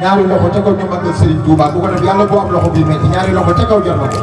ñaari loxo ca kaw ñu màggal Serigne Touba bu ko def yàlla bu am loxo bi metti ñaari loxo ca kaw jar na ko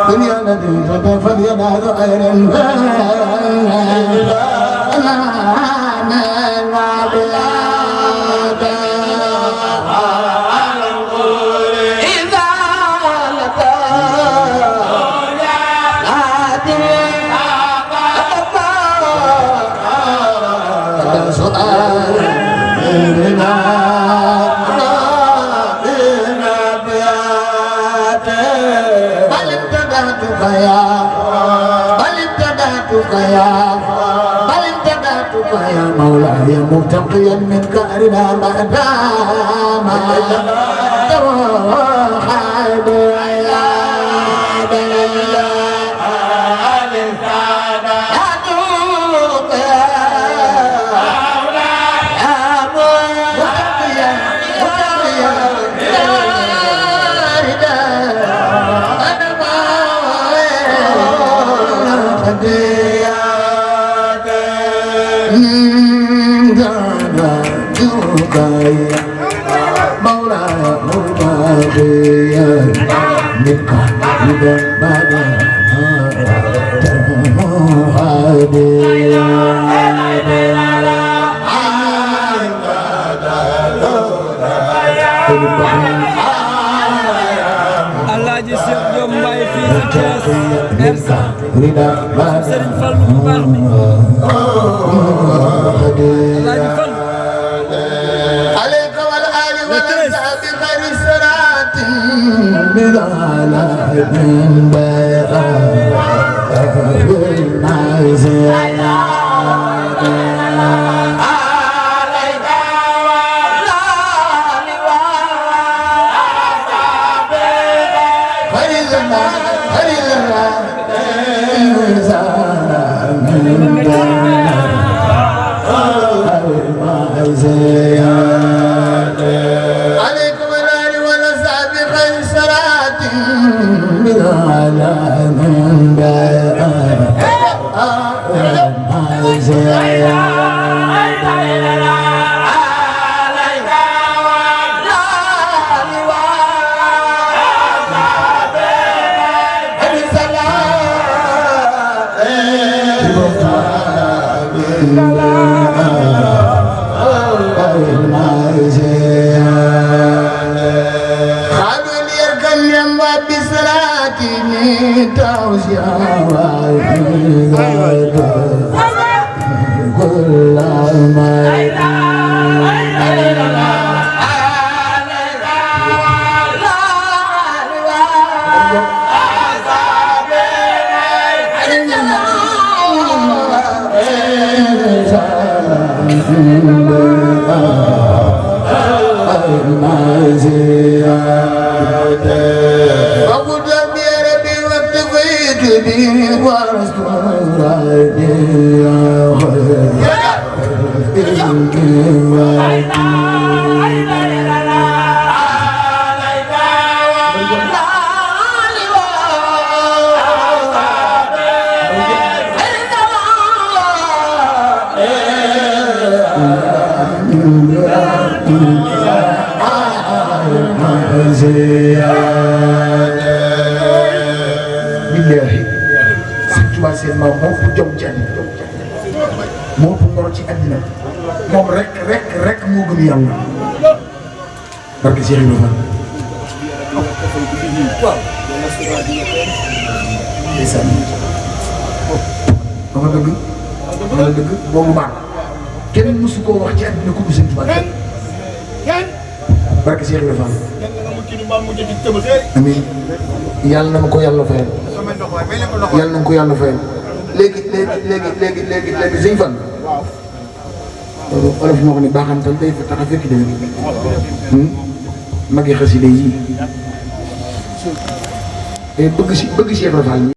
دنيا الذي تكفل ينال غير يا مولاي متقيا منك أرنا ما دام توحد يا Alaaji Cheikh Diop Mbaye fii ci Thiès Ersa Serigne Fallou bu baax mi Alaaji Fallou billahi Sëñ Tuubaa seen maam moo fu jom ci àddina moo fu ngor ci àddina moom rek moo gëm yàlla barke Cheikh Ibrahima waaw ndeysaan dama dëgg boobu baax kenn mësu koo wax ci àddina ku du Sëñ Tuubaa barke Cheikh Ibrahima amiin yàlla na ma ko yàlla fayal yàlla na ko yàlla fayal léegi Sëñ Fall olof moo xam ne baaxantal day fa tax a fekk déwén magi xasida yi bëgg Cheikh Ibrahima